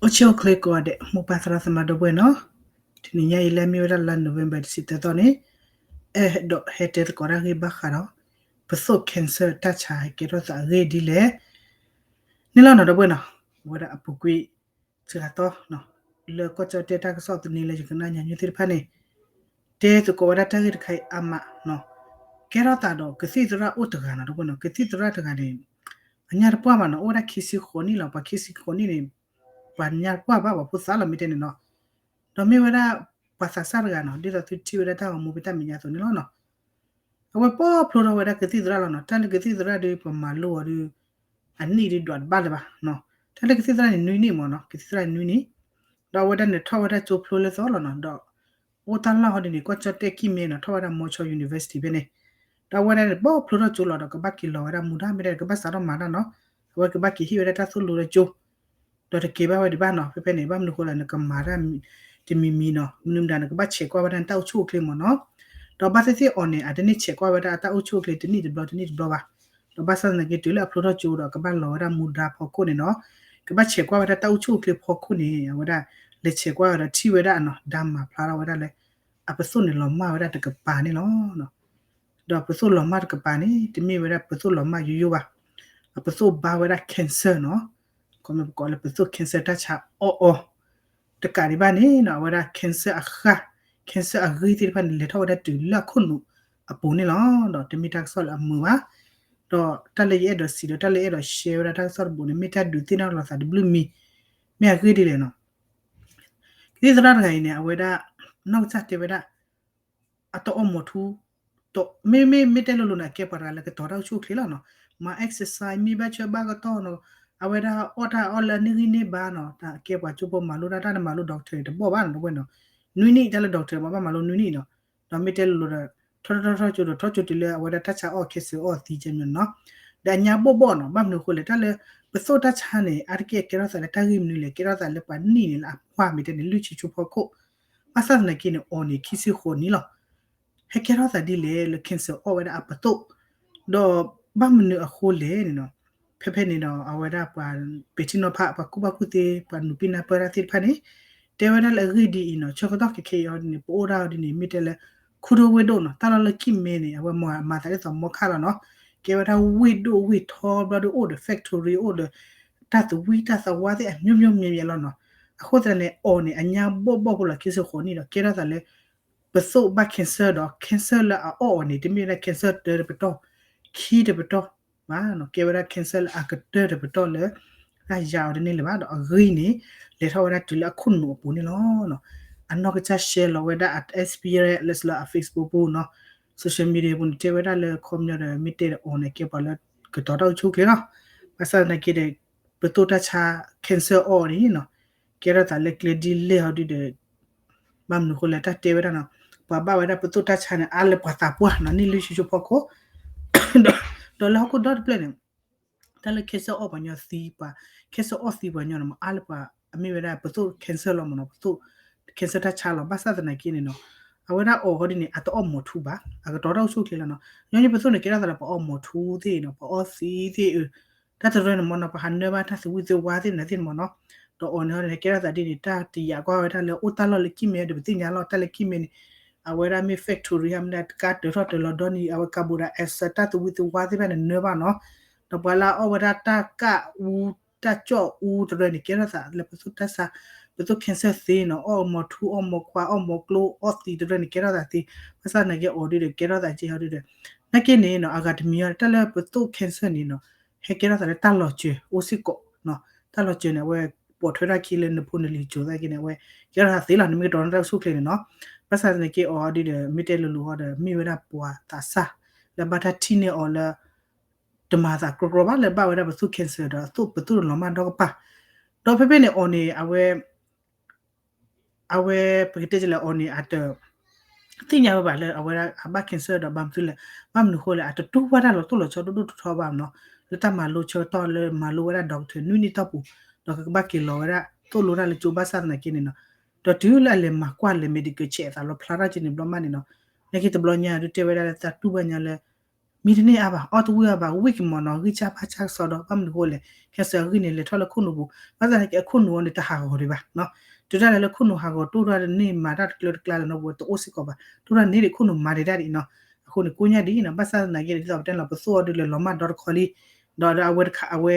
အိၣ်ဆူၣ်အိၣ်ချ့ကိးဂၤဒဲး မိၢ်ပၢ်သရၣ်သမါဒီပုၢ်ဝဲၢ်နီၤ, တနံၤညါအံၤလၢအမ့ၢ်ဝဲဒၣ်လါ November တဆံသၢသီန့ၣ်, အဲၣ်ဒိးဟဲတဲသကိးတၢ်ဂ့ၢ်ဘၣ်ဃးဒီး ပသိၣ် cancer တၢ်ဆါဟဲကဲထီၣ်သးအဂ့ၢ်ဒ်လဲၣ်န့ၣ်လီၤနီၤ ဒီပုၢ်ဝဲၢ်နီၤ, အဝဲဒၣ်အပူၤကွံာ် စှၤသီ လၢကီၢ်ကၠီၣ်တဲၣ်တၢ်ကစီၣ်သန့လၢယကနၣ်ညါညိသ့ၣ်တဖၣ်န့ၣ်, တဲသကိးဝဲဒၣ်တၢ်ဂ့ၢ်တခါအံၤအါမးနီၤ, ကဲထီၣ်သးဒီးကသံၣ်သရၣ်အိၣ်တဂၤနီၤ ဒီပုၢ်ဝဲၢ်နီၤ, ကသံၣ်သရၣ်တဂၤန့ၣ် အညၣ်တပှၢ်ဘၣ်နီၤ, အိၣ်ဝဲဒၣ်ခံဆံဃိးနံၣ်လီၤ, ပှၤခံဆံဃိးနံၣ်န့ၣ် ပှၤညၣ်တပှၢ်ဘၣ် ပှၤဖိသၣ်လီၤမ့ၢ်တဲန့ၣ်နီၤ, ဒီးမ့ၢ်ဝဲဒၣ် ပှၤသးစၢ်တဂၤနီၤ, ဒ်သိးသုထံၣ်ဝဲဒၣ်တၢ်ဂီၤမူဖဲတၢ်မဲာ်ညါအသိးန့ၣ်လီၤနီၤ, အဝဲပီၣ်ဖျိထီၣ်ဝဲဒၣ်ကသံၣ်သရၣ်လီၤနီၤ, တၢ်လၢကသံၣ်သရၣ်ဒီး ပမၤလိအီၤဒီး အနံၣ်ဒီးဒွးတဘၣ်လၢၤဘၣ်နီၤ, တၢ်လၢကသံၣ်သရၣ်န့ၣ် နွံနံၣ်မ့ၢ်နီၤ, ကသံၣ်သရၣ်နွံနံၣ်, ဒီးအဝဲဒၣ်န့ၣ်ထီၣ်ဝဲဒၣ်ကၠိဖျိလၢသီလီၤနီၤ, ဒီးအိၣ်တၢ်လီၢ်ဟီဒ်န့ၣ် ကီၢ်ကၠီၣ်တဲၣ်ကံၢ်မဲနီၤ, ထီၣ်ဝဲဒၣ် မီၤချီ University ဖဲန့ၣ်, ဒီးအဝဲဒၣ်န့ၣ် ပီၣ်ဖျိထီၣ်ကၠိလီၤဒီး ကဘၣ်က့ၤလီၤဝဲဒၣ်မူဒါ မ့ၢ်တဲကဘၣ်စးထီၣ်မၤတၢ်နီၤ, အဝဲကဘၣ်က့ၤဟ့ၣ်ဝဲဒၣ်တၢ်သိၣ်လိလၢကၠိ ဒီးတက့ၤဘၣ်ဝဲဒံးဘၣ်နီၤ, ဖဲဖဲန့ၣ် ဘၣ်မနုၤဃိလဲၣ် နကမၤတၢ်တမံၤမံၤနီၤ, မနုၤမတၤနကဘၣ်ဆဲးကွၢ်ဝဲဒၣ်နတၢ်အိၣ်ဆူၣ်အိၣ်ချ့မ့ၢ်နီၤ, ဒီးဘၣ်သ့ၣ်သ့ၣ်အီၤန့ၣ် အတန့ၢ်ဆဲးကွၢ်ဝဲဒၣ်အတၢ်အိၣ်ဆူၣ်အိၣ်ချ့တနံၣ်တဘျီတနံၣ်တဘျီဘၣ်, ဒီးဘၣ်ဆၣ်သနာ်က့ တုၤလၢအဖျိထီၣ်ကၠိဒီး ကဘၣ်လီၤဝဲဒၣ်မူဒါဖီခိၣ်န့ၣ်နီၤ, ကဘၣ်ဆဲးကွၢ်ဝဲဒၣ်တၢ်အိၣ်ဆူၣ်အိၣ်ချ့ဖီခိၣ်န့ၣ် အဝဲဒၣ်လဲၤဆဲးကွၢ်ဝဲဒီးထံၣ်ဝဲဒၣ်နီၤ, ဒါမၤဖျါထီၣ်ဝဲဒၣ်လၢ အပသိၣ်န့ၣ်လီၤမၢ်ဝဲဒၣ်တကပၤန့ၣ်လီၤ. ဒီးပသိၣ်လီၤမၢ်တကပၤန့ၣ် တမ့ၢ်ဝဲဒၣ်ပသိၣ်လီၤမၢ်ယိယိဘၣ်. အပသိၣ်ဘါဝဲဒၣ် cancer နီၤ. ခီမ့ၢ်ပကိးလၢပသိၣ် cancer တၢ်ဆါအီၣ်အီၤ တကးဒံးဘၣ်န့ၣ်နီၤ အဝဲဒၣ် cancer အဃၢ် cancer အဂ့ၢ်သ့ၣ်တဖၣ်န့ၣ် လဲၤထီၣ်ဝဲဒၣ်တုၤလၢအခိၣ်နူာ်အပူၤန့ၣ်လီၤ. ဒီးတမ့ၢ်တၢ်ကစီၣ်လၢအမုာ်ဘၣ်. ဒီးတၢ်လၢယအဲၣ်ဒိးစံးဒီးတၢ်လၢယအဲၣ်ဒိး share ဝဲဒၣ်တၢ်ကစီၣ်တဘိန့ၣ် မ့ၢ်တၢ်ဒုးသ့ၣ်နီၣ်လီၤသးတဘျုးမံၤ မ့ၢ်အဂ့ၢ်ဒ်လဲၣ်နီၤ. ကသံၣ်သရၣ်တဂၤအံၤန့ၣ် အဝဲဒၣ် နီၢ်ကစၢ်တဲဝဲဒၣ် အတအီၣ်မီၤထူ, မ့မ့ၢ်မ့ၢ်တဲလိၤလိၤန့ၣ် အကဲပှၤတဂၤလၢကတီၤတၢ်အိၣ်ဆူၣ်အိၣ်ချ့လီၤနီၤ. မၤ exercise မ့ၢ်ဘၣ်ဆၢဘၣ်ကတီၢ်နီၤ, အဝဲဒၣ်အီၣ်တၢ်အီၣ်လၢအနံၣ်ဂံၢ်န့ၢ်ဘါနီၤ, တၢ်ကဲပှၤကၠိဖိမၤလိတၢ် တၢ်နမၤလိ doctor တဘီၣ်ဘၣ်နီၤ တဝဲနီၤ. နွံနံၣ် တၢ်လၢ doctor မ့ၢ်ဘၣ်မၤလိနွံနံၣ်နီၤ. ဒီးမ့ၢ်တဲလိၤလိၤဒီး ထီထီထီထီကၠိဒီး ထီကၠိတုၤလၢအဝဲဒၣ်တၢ်ဆါအီၣ် cancer အီၣ်သံကဲမ့ၢ်နီၤ. ဒီးအညါဘီၣ်ဘီၣ်နီၤ, ဘၣ်မနုၤအဃိလဲၣ် တၢ်လၢ ပသိၣ်တၢ်ဆါန့ၣ် အါတက့ၢ်ကဲထီၣ်သးလၢတၢ်ဂ့ၢ်မနုၤလဲၣ်, ကဲထီၣ်သးလၢပှၤနံၣ်န့ၣ်လၢအပှၢ်မ့ၢ်တဲန့ၣ် လွံၢ်ဆံဆူဖီခိၣ်, ဘၣ်ဆၣ်သနာ်က့န့ၣ် အီၤန့ၣ်ခံဆံဃိးနံၣ်လီၤ. ဟဲကဲထီၣ်သးဒ်လဲၣ်လၢ cancer အီၣ်ဝဲဒၣ်အပသိၣ်, ဒီးဘၣ်မနုၤအဃိလဲၣ်န့ၣ်နီၤ, ဖဲဖဲန့ၣ်ဒီး အဝဲဒၣ်ပှၤပဲာ်ထံနီၤဖး ပှၤကူၣ်ဘၣ်ကူၣ်သ့ ပှၤနုာ်ပံနၢ်ပၢၢ်တၢ်သ့ၣ်တဖၣ်န့ၣ် တဲဝဲဒၣ်လၢအဂ့ၢ်ဒ်အံၤနီၤ, ဆၢကတီၢ်ခဲခဲအံၤအီၤဒ်န့ၣ် ပအိၣ်ဒၣ်အီၤဒ်န့ၣ် မ့ၢ်တဲလၢ ခူဒိၣ်ဝ့ၢ်ဒိၣ်နီၤ, တၢ်လီၢ်လၢကံၢ်မဲန့ၣ် အဝဲမၤသးဒ်သိးမီခါလီၤနီၤ, ကဲဝဲဒၣ်ဝ့ၢ်ဒိၣ်ဝ့ၢ်ထီဘျီဒီးအိၣ်ဒီး factory အိၣ်ဒီး တၢ်သဝံတၢ်သဝါသ့ၣ်အမျိုးမျိုး မြင်မြင် လီၤနီၤ. အဃိသတးန့ၣ် အီၤန့ၣ် အညါဘီၣ်ဘီၣ်ဖိလီၤ ခံဆံဃိးနံၣ်ဒီး ကဲထီၣ်သးလၢ ပသိၣ်ဘၣ် cancer ဒီး cancer လၢအအီၣ်အီၤန့ၣ် တမ့ၢ်ဝဲဒၣ် cancer တၢတပတီၢ် ခံတပတီၢ်ဘၣ်နီၤ, ကဲဝဲဒၣ် cancer လၢအကတၢၢ်တပတီၢ်လၢ တၢ်ယါအီၤတန့ၢ်လၢၤဘၣ်. ဒီးအဂ့ၢ်န့ၣ် လဲၤထီၣ်ဝဲဒၣ်တုၤလၢအခိၣ်နူာ်အပူၤန့ၣ်လီၤ. အနီၢ်ကစၢ် share လီၤဝဲဒၣ်အ experience လၢအ Facebook ပူၤနီၤ, social media ပူၤန့ၣ် တဲဝဲဒၣ်လၢခီပညီဒီး မ့ၢ်တဲဒီးအီၤန့ၣ် ကဲပှၤလၢကတီၤတၢ်အိၣ်ဆူၣ်အိၣ်ချ့လီၤ. ဘၣ်ဆၣ်သနာ်က့ဒီး ပသိၣ်တၢ်ဆါ cancer အီၣ်န့ၣ်နီၤ, ကဲထီၣ်သးလၢကျဲဒ်လဲၣ်ဟီဒ်ဒီး ဘၣ်မနုၤအဃိလဲၣ် တၢ်တဲဝဲဒၣ်နီၤ, ပှၤဘၣ်ဝဲဒၣ်ပသိၣ်တၢ်ဆါန့ၣ် အါလၢပှၤသးပှၢ်နီၤ, နံၣ်လွံၢ်ဆံဆူဖီခိၣ်, ဒီးလၢဟီၣ်ခိၣ်ဒီတဖျၢၣ်န့ၣ် တၢ်လၢ cancer အီၣ်ပှၤညီသံပှၤ, cancer အီၣ်သံပှၤညီန့ၣ် မ့ၢ်အါလၢပှၤ အမ့ၢ်ဝဲဒၣ်ပသိၣ် cancer လီၤမ့ၢ်နီၤ, ပသိၣ် cancer တၢ်ဆါလီၤ. ဘၣ်ဆၣ်သနာ်က့န့ၣ်နီၤ, အဝဲဒၣ်အီၤဟီဒ်န့ၣ် အတအီၣ်မီၤထူဘၣ်, အကတီၤတၢ်အိၣ်ဆူၣ်အိၣ်ချ့လီၤနီၤ. ညီနုၢ်ပသိၣ်န့ၣ် ကဲထီၣ်သးလၢပှၤအီၣ်မီၤထူသ့ၣ်နီၤ, ပှၤအီၣ်သံသ့ၣ်အၢ တၢ်တရၢန့ၣ်မ့ၢ်နီၤ ပှၤဟးနၢဘၣ်တၢ်သဝံသဝါသ့ၣ်န့ၣ်သ့ၣ်မ့ၢ်နီၤ, ဒီးအီၤန့ၣ်ဟီဒ်န့ၣ် ကဲထီၣ်သးဒ်န့ၣ် တၢ်တယာ်ကွၢ်ဝဲဒၣ်လၢအိၣ်တၢ်လီၢ်လၢကံၢ်မဲဒီးပသ့ၣ်ညါလီၤ တၢ်လၢကံၢ်မဲန့ၣ်, အဝဲဒၣ်မ့ၢ် factory ဟးမ့ၢ်ဒၣ်တကါတၢၢ်ထီၣ်တၢၢ်လီၤဒီးန့ၣ် အဝဲ carbon dioxide တၢ်သဝံသဝါသ့ၣ်တဖၣ်န့ၣ်နၢဘၣ်နီၤ, ဒီးပှၤလၢအအီၣ်ဝဲဒၣ်တၢ်ကၣ်အူ တၢ်ကၠီၣ်အူတရၢန့ၣ် ကဲထီၣ်သးလၢပသိၣ်တၢ်ဆါ, ပသိၣ် cancer သ့နီၤ, အီၣ်မီၤထူ အီၣ်မီၤခွါ အီၣ်မီၤကျိ အီၣ်သံတရၢန့ၣ် ကဲထီၣ်သးသ့, ဘၣ်ဆၣ်သနာ်က့အီၤဒ်ဒီး ကဲထီၣ်သးက့ဟီဒ်ဒီး, နာ်က့န့ၣ်နီၤ အဂၤတမံၤအီၤ တၢ်လၢပသိၣ် cancer န့ၣ်နီၤ, ဟဲကဲထီၣ်သးလၢတၢ်လီၤစၢၤအိၣ်စ့ၢ်ကီးနီၤ, တၢ်လီၤစၢၤန့ၣ် အဝဲပိာ်ထွဲထီၣ်ခံလၢနဖိနလံၤကိၤသၣ်က့န့ၣ် အဝဲကဲထီၣ်သးသ့လီၤ, နမ့ၢ်ကတီၤန့ၢ်တၢ်အိၣ်ဆူၣ်အိၣ်ချ့န့ၣ်နီၤ, ဘၣ်ဆၣ်သနာ်က့အီၤဒ်ဒီး မ့ၢ်တဲလိၤလိၤဟီဒီး မ့ၢ်ဝဲဒၣ်ပှၤသးစၢ် လၢဘၣ်တၢ်ထံၣ်န့ၢ်အီၤလၢ တမၤသးကြီကြီဘၣ်လၢဘၣ်ဝဲဒၣ်ပသိၣ် cancer ဒီးသိၣ်ပသိၣ်တလီၤမၢ်ဒီကပၤ, ဒီးဖဲဖဲန့ၣ် အီၤန့ၣ် အဝဲ အဝဲ ပကတဲလဲၣ် အီၤန့ၣ် အတ သ့ၣ်ညါဝဲဘၣ်လၢအဝဲဒၣ်အဘၣ် cancer ဒီးဘၣ်မနုၤလဲၣ်, ဘၣ်မနုၤအဃိလဲၣ် အတတူၢ်ဘၣ်တၢ်လီၤတိၢ်လီၤဆီဒိၣ်ဒိၣ်ထီထီဘၣ်နီၤ, လၢတၢ်မၤလိဆၢကတီၢ်လၢမၤလိဝဲဒၣ် doctor နွံနံၣ်တီၢ်ပူၤ, ဒီးကဘၣ်က့ၤလီၤဝဲဒၣ် သိၣ်လိတၢ်လၢကၠိဘၣ်ဆၣ်သနာ်က့န့ၣ်နီၤ, ဒီးတုၤလၢအလဲၤမၤကွၢ်လဲၤ medical check အသးလီၤဖျါထီၣ်က့န့ၣ်ဘျီမးန့ၣ်နီၤ, နာ်က့တဘျီညါဒုးတဲဝဲဒၣ်လၢတၢ်တူၢ်ဘၣ်ညါလၢ မံတန့ၢ်အါဘၣ်, အီၣ်တဝံၣ်အါဘၣ်, ဝံၣ်ကမီၤနီၤ, ဂံၢ်စၢ်ဘါစၢ်ကစီဒီး ဘၣ်မနုၤအဃိလဲၣ်, cancer အဂံၢ်န့ၣ် လဲၤထီၣ်လၢခိၣ်နူာ်ပူၤ, ဘၣ်ဆၣ်သနာ်က့အခိၣ်နူာ်အီၤန့ၣ် တဟးဂီၤဒံးဘၣ်နီၤ, တုၤဒၣ်လဲာ်လၢခိၣ်နူာ်ဟးဂီၤ တိၢ်ထီၣ်တန့ၢ်မၤတၢ်တကျၢတကျါလၢၤနီၤ ပဝဲတအိၣ်စ့ၢ်ကီးဘၣ်, တိၢ်ထီၣ်န့ၢ်ဒံးခိၣ်နူာ်မၤဒံးတၢ်ဒံးနီၤ, အဃိန့ၣ် ကိညၢ်ဒံးနီၤ, ဘၣ်ဆၣ်သနာ်က့ဒ်သိးပတဲလီၤ ပသိၣ်အီၤဒုးလဲၤလီၤမၢ်ဒီတခီလံ, ဒီးအဝဲတခါ အဝဲ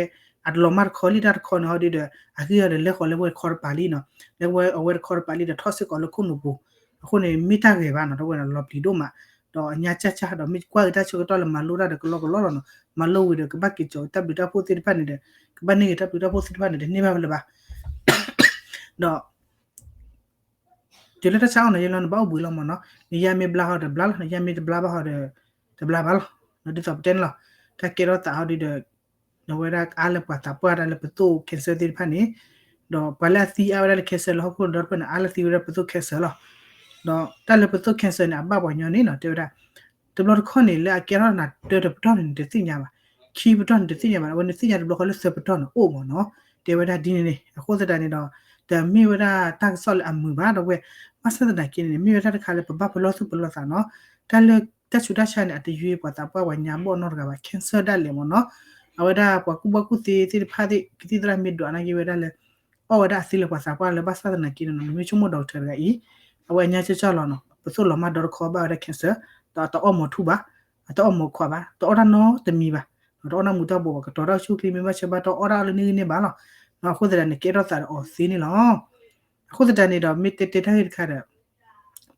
အတလီၤမၢ်တခီလံ တၢ်တခီန့ၣ်ဟီဒုးဒီး အဂံၢ်အီၤဒီးလဲၤဃီၤလၢဝဲတခီတပၤလံနီၤ, လၢဝဲအဝဲတခီတပၤလံဒီးထီၣ်စ့ၢ်ကီးလၢခိၣ်နူာ်ပူၤ, အဃိန့ၣ် မ့ၢ်တၢ်ဂဲၤဘၣ်နီၤ ဒီးဝဲန့ၣ်လီၤပျံၤဒိၣ်မး, ဒီးအညါကၢ်ကၢ်ဒီးမ့ၢ်ကွၢ်က့ၤတၢ်ဆၢကတီၢ်လၢမၤလိတၢ်ဒီးကလီကလီလီၤနီၤ, မၤလိဝံၤဒီးကဘၣ်က့ၤကၠီၤတၢ်ဘျုးတၢ်ဖှိၣ်သ့ၣ်တဖၣ်န့ၣ်ဒီး ကဘၣ်န့ၢ်က့ၤတၢ်ဘျုးတၢ်ဖှိၣ်သ့ၣ်တဖၣ်န့ၣ်ဒီးန့ၢ်ဘၣ်လၢၤဘၣ်, ဒီး တုၤလၢတၢ်ဆါအီၣ်နီၤ ယဲလီၤနဘၣ်အိၣ်ဘှံးလီၤမ့ၢ်နီၤ, နယါမ့ၢ်ဘျါဟီဒီးဘျါလီၤ, နယါမ့ၢ်တဘျါဘၣ်ဟီဒီး တဘျါဘၣ်လီၤ, ဒီးဒ်သိးပတဲန့ၣ်လီၤ, တၢ်ကဲထီၣ်သးဟီဒုးဒီး ဒီးဝဲဒၣ်အါလၢပှၤသးပှၢ်တၢ်လၢပသိၣ် cancer သ့ၣ်တဖၣ်န့ၣ်, ဒီးပှၤလၢအသံအါဝဲဒၣ်လၢ cancer လၢဟီၣ်ခိၣ်ဒီတဖၣ်န့ၣ် အါလၢသံဝဲဒၣ်ပသိၣ် cancer လီၤ, ဒီးတၢ်လၢပသိၣ် cancer န့ၣ် အဘၣ်ပှၤညီန့ၣ်နီၤ တဲဝဲဒၣ် တဘျီတခီၣ်န့ၣ် လၢအကဲထီၣ်နၤတၢတပတီၢ်န့ၣ် နတသ့ၣ်ညါဘၣ်, ခံပတီၢ်န့ၣ်တသ့ၣ်ညါဘၣ်, အဝဲန့ၣ်သ့ၣ်ညါတဘျီဃီလၢသၢပတီၢ်န့ၣ်အိၣ်မ့ၢ်နီၤ, တဲဝဲဒၣ်ဒ်န့ၣ်န့ၣ်, အဃိသတးန့ၣ်ဒီး တမ့ၢ်ဝဲဒၣ်တၢ်ကစီၣ်လၢအမုာ်ဘၣ် ဒီပုၢ်ဝဲၢ်, ဘၣ်ဆၣ်သနာ်က့န့ၣ် မ့ၢ်ဝဲဒၣ်တခါလၢပဘၣ်ပလီၢ်သူၣ်ပလီၢ်သးနီၤ, တၢ်လၢတၢ်ဆူးတၢ်ဆါန့ၣ် အတယွ့ပှၤသးပှၢ်ပှၤညါဘီၣ်နီတဂၤဘၣ်, cancer ဒၣ်လဲာ်မ့ၢ်နီၤ, အဝဲဒၣ်ပှၤကူၣ်ဘၣ်ကူၣ်သ့သ့ၣ်တဖၣ်သ့ၣ် ကသံၣ်သရၣ်မ့ၢ်ဒွးနာ်က့ဝဲဒၣ်လၢ အီၣ်ဝဲဒၣ်အသံလၢပှၤသးပှၢ်လၢ ဘၣ်ဆၣ်သနာ်က့န့ၣ်နီၤ နမ့ၢ်ဆိကမိၣ် doctor တဂၤအံၤ အဝဲအညါကၠီကၠီလီၤနီၤ, ပသိၣ်လီၤမၢ်ဒီတခီဘၣ်ဝဲဒၣ် cancer, ဒီးအတအီၣ်မီၤထူဘၣ်, အတအီၣ်မီၤခွးဘၣ်, တအီၣ်တၢ်နီတမံၤဘၣ်, တအီၣ်တၢ်မူၤတၢ်ဘှီးဘၣ်, ကတီၤတၢ်အိၣ်ဆူၣ်ချ့ မ့ၢ်ဘၣ်ဆၢဘၣ်တီၢ်အီၣ်တၢ်အီၣ်လၢန့ၢ်ဂံၢ်န့ၢ်ဘါလီၤ, အဃိသတးန့ၣ် ကဲထီၣ်သးဒီးအီၤသ့န့ၣ်လီၤ. အဃိသတးန့ၣ်ဒီး မ့ၢ်တဲတဲတၢ်ဂ့ၢ်တခါဒီး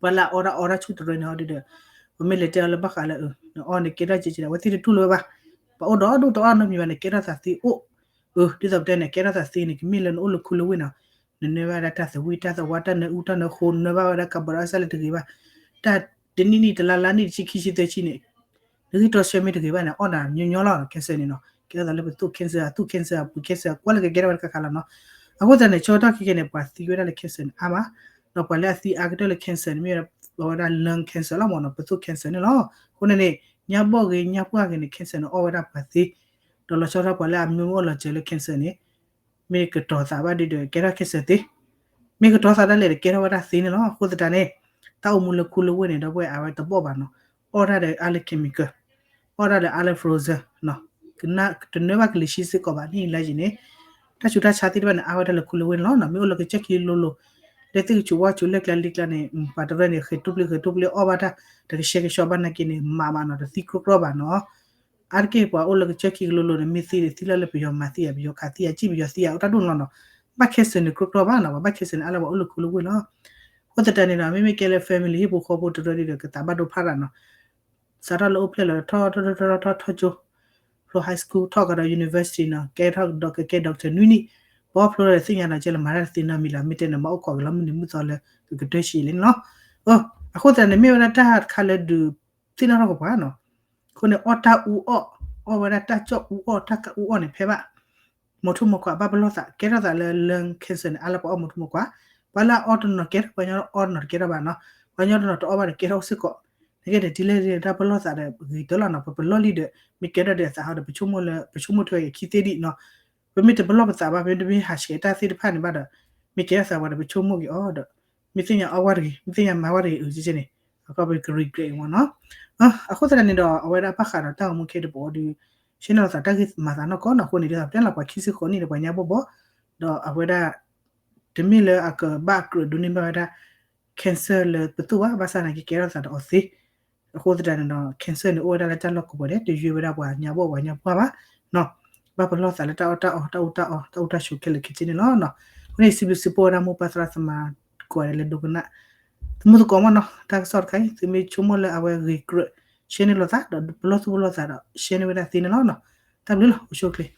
ပှၤလၢအအီၣ်တၢ်အီတၢ်ဆူၣ်တရၢန့ၣ်ဟီဒုဒီး ပမ့ၢ်လဲၤတဲအီၤလၢဘၣ်ဃးလၢ နအီၣ်န့ၣ်ကဲထီၣ်ကဲကဲဒီး အဝဲသ့ၣ်တတူၢ်လိာ်ဝဲဘၣ်, ပှၤအိၣ်ဒီးဒူၣ်တအီၣ်နီတမံၤဘၣ်န့ၣ် ကဲထီၣ်သးသ့အိၣ်, ဒ်သိးပတဲန့ၣ် ကဲထီၣ်သးသ့န့ၣ် ကမ့ၢ်လၢနအိၣ်လၢခူလၢဝ့ၢ်နီၤ, နနၢဘၣ်ဝဲဒၣ်တၢ်သဝံၣ်တၢ်သဝါ တၢ်နၢအူတၢ်နၢဃိ နနၢဘၣ်ဝဲဒၣ် carbon dioxide လၢတဂ့ၤဘၣ်, တၢ်တနံၣ်နံၣ်တလါလါနံၣ်တဆံခံဆံသၢဆံန့ၣ် နဂံၢ်တြီဆၢမ့ၢ်တဂ့ၤဘၣ်န့ၣ် အီၣ်နၤညီညီလီၤ cancer န့ၣ်နီၤ, ကဲထီၣ်သးလၢပသိၣ် cancer အသူၣ် cancer အပူၤ cancer ကွၢ်လၢကကဲထီၣ်ဝဲဒၣ်ခါခါလီၤနီၤ. အဃိသတးန့ၣ် ဆၢကတီၢ်ခဲကဲန့ၣ် ပှၤသံဝဲဒၣ်လၢ cancer န့ၣ် အါမး, ဒီးပှၤလၢအသံအါကတၢၢ်လၢ cancer န့ၣ် မ့ၢ်ဝဲဒၣ် lung cancer လီၤမ့ၢ်နီၤ, ပသိၣ် cancer န့ၣ်လီၤ. အဃိန့ၣ်န့ၣ် ညါဘီၣ်ဂ့ၤ ညါပှၢ်ဂ့ၤန့ၣ် cancer န့ၣ် အီၣ်ဝဲဒၣ်ပှၤသ့, ဒီးလီၤဆီဒၣ်ပှၤလၢအမ့ၢ်အိၣ်လီၤစၢၤလၢ cancer န့ၣ် မ့ၢ်ကတီၤသးဘၣ်ဒုဒီး ကဲထီၣ် cancer သ့, မ့ၢ်ကတီၤသးဒၣ်လဲာ်ဒီး ကဲထီၣ်ဝဲဒၣ်သ့န့ၣ်လီၤ. အဃိသတးန့ၣ် တၢ်အိၣ်မူလၢခူလၢဝ့ၢ်န့ၣ် ဒီပုၢ်ဝဲၢ် အဝဲတဘီၣ်ဘၣ်နီၤ, အီၣ်တၢ်ဒီးအါလၢ chemical, အီၣ်တၢ်ဒီးအါလၢ frozen နီၤ, တနၢဘၣ်ကလံၤဆံးစ့ၢ်ကီးဘၣ် နံၣ်လါယံၤန့ၣ်, တၢ်ဆူးတၢ်ဆါသ့ၣ်တဖၣ်န့ၣ် အါဝဲဒၣ်လၢခူလၢဝ့ၢ်န့ၣ်လီၤနီၤ. မ့ၢ်အိၣ်လၢကစၢၢ်ခံလိၤလိၤ, လၢသ့ၣ်ကဆူးဝါဆူးလၢကျါလံကျါန့ၣ် ပှၤတရၢန့ၣ် ဃဲၤတူၢ်ပျ့ၤဃဲၤတူၢ်ပျ့ၤအီၣ်ဘၣ်တၢ် တကဆှဲကဆှီဘၣ်နာ်က့န့ၣ် မးမးနီၤ, တသံကြီကြီဘၣ်နီၤ. အါတက့ၢ်ပှၤအိၣ်လၢကစၢၢ်ခံကလိၤလိၤန့ၣ် မ့ၢ်သံန့ၣ် သံလၢလၢပယီၤမၤသံဧါ ပယီၤခးသံဧါ စံၣ်ပယီၤသံဧါ အိၣ်တၢ်ဒိၣ်န့ၣ်လီၤနီၤ. ဘၣ် cancer န့ၣ် ကြီကြီဘၣ်နီၤ, ပှၤဘၣ် cancer န့ၣ် အါလၢပှၤအိၣ်လၢခူလၢဝ့ၢ်လီၤ. အဃိသတးန့ၣ်ဒီး မ့မ့ၢ်ကဲလၢ family ဟံၣ်ဖိဃီဖိတရၢဒ်ဒီး ကသးဘၣ်ဒိဖးရၤနီၤ, စးထီၣ်လၢအိၣ်ဖျဲၣ်လီၤ ထီၣ်ထီၣ်ထီၣ်ထီၣ်ထီၣ်ကၠိ, ဖျိ high school ထီၣ်ကဒီး university နီၤ, ကဲထီၣ်ဒီးကကဲ doctor နွံနံၣ်, ပှၤဖျိလီၤသ့ၣ်ညါနီၤ ကဲလၢမၤတၢ်တသ့နီတမံၤလီၤ, မ့ၢ်တဲန့ၣ် မၤအိၣ်ခိးက့ၤလီၤမုၢ်နံၤမုၢ်သီလၢကကတၢၢ်ဆံးလံန့ၣ်လီၤ. အဃိသတးန့ၣ် မ့ၢ်ဝဲဒၣ်တၢ်တခါလၢဒုးသ့ၣ်နီၣ်ထီၣ်က့ၤပှၤနီၤ, အဃိန့ၣ် အီၣ်တၢ်အူအီၣ်, အီၣ်ဝဲဒၣ်တၢ်ကၠီၣ်အူအီၣ် တၢ်ကအူအီၣ်န့ၣ် ဖဲဘၣ် မိးထူမိးခွါဘၣ်ပလီၢ်သး ကဲထီၣ်သးလၢ lung cancer န့ၣ် အါလၢပှၤအီၣ်မိးထူမိးခွါ, ပှၤလၢအအီၣ်တနီၤကဲထီၣ် ပှၤညီအီၣ်တနီၤတကဲထီၣ်ဘၣ်နီၤ, ပှၤညီတနီၤတအီၣ်ဘၣ်ဒီးကဲထီၣ်အိၣ်စ့ၢ်ကီး, နကဲန့ၣ် ဒ်လဲၣ်ဒ်လဲၣ်တၢ်ပလီၢ်သးဒီးဂ့ၤတၢ်လီၤနီၤ, ပပလီၢ်လံဒီး မ့ၢ်ကဲထီၣ်ဒံးအသးဟီဒီး ပဆိကမိၣ်လၢ ပဆိကမိၣ်ထွဲက့ၤခံသ့ဒံးနီၤ, ပမ့ၢ်တပလီၢ်ပသးဘၣ် ပမ့ၢ်တမ့ၢ်ဟးဆှဲးတၢ်သ့ၣ်တဖၣ်န့ၣ်ဘၣ်ဒီး မ့ၢ်ကဲထီၣ်သးဝဲဒီး ပဆိကမိၣ်က့ၤအီၤဒီး မ့ၢ်သ့ၣ်ညါအီၣ်ဝဲတဂ့ၤ မ့ၢ်သ့ၣ်ညါမၤဝဲတဂ့ၤ အုကကဲန့ၣ် အကီၢ်ပက regret အံၤမ့ၢ်နီၤ. အဃိသတးန့ၣ်ဒီး အဝဲဒၣ်ဘၣ်ဃးဒီးတၢ်ဂီၤမူခဲအံၤတပူၤအံၤဒီး ရှဲန့ၢ်လိာ်သးတၢ်ဂ့ၢ်မၤသးနီၢ်ကီၢ်နီၤ, အဃိန့ၣ်ဒ်သိးပတဲလီၤပှၤခံဆံဃိးနံၣ်ဒီး ပှၤညါဘီၣ်ဘီၣ်, ဒီးအဝဲဒၣ် တမ့ၢ်လၢအကဘၣ်ကြၢးဒိးန့ၢ်ဘၣ်ဝဲဒၣ် cancer လၢပသိၣ်ဘၣ်, ဘၣ်ဆၣ်သနာ်က့ကဲထီၣ်သးဒီးအီၤသ့, အဃိသတးန့ၣ်ဒီး cancer န့ၣ် အိၣ်ဝဲဒၣ်လၢတၢ်လီၢ်ကိးပူၤဒဲး တယွ့ဝဲဒၣ်ပှၤညါဘီၣ်ပှၤညါပှၢ်ဘၣ်နီၤ, ဘၣ်ပလီၢ်သးလၢတၢ်အီၣ်တၢ်အီ တၢ်အူတၢ်အီ တၢ်အူတၢ်ဆိးခဲလၢာ်ခဲဆ့န့ၣ်လီၤနီၤ. အဃိန့ၣ် စံးဘျုးစံးဖှိၣ်ဝဲဒၣ်မိၢ်ပၢ်သရၣ်သမါ ကိးဂၤဒဲးလၢဒိကနၣ် သမုၢ်သကိးမ့ၢ်နီၤ, တၢ်ကစီၣ်တခါအံၤ သုမ့ၢ်ဆိကမိၣ်လၢအဝဲဂ့ၤကြၢး ရှဲန့ၢ်လိာ်သး ဒီးပလီၢ်သူၣ်ပလီၢ်သးဒီး ရှဲန့ၢ်ဝဲဒၣ်သ့န့ၣ်လီၤနီၤ. တၢ်ဘျုးလီၤ အိၣ်ဆူၣ်အိၣ်ချ့.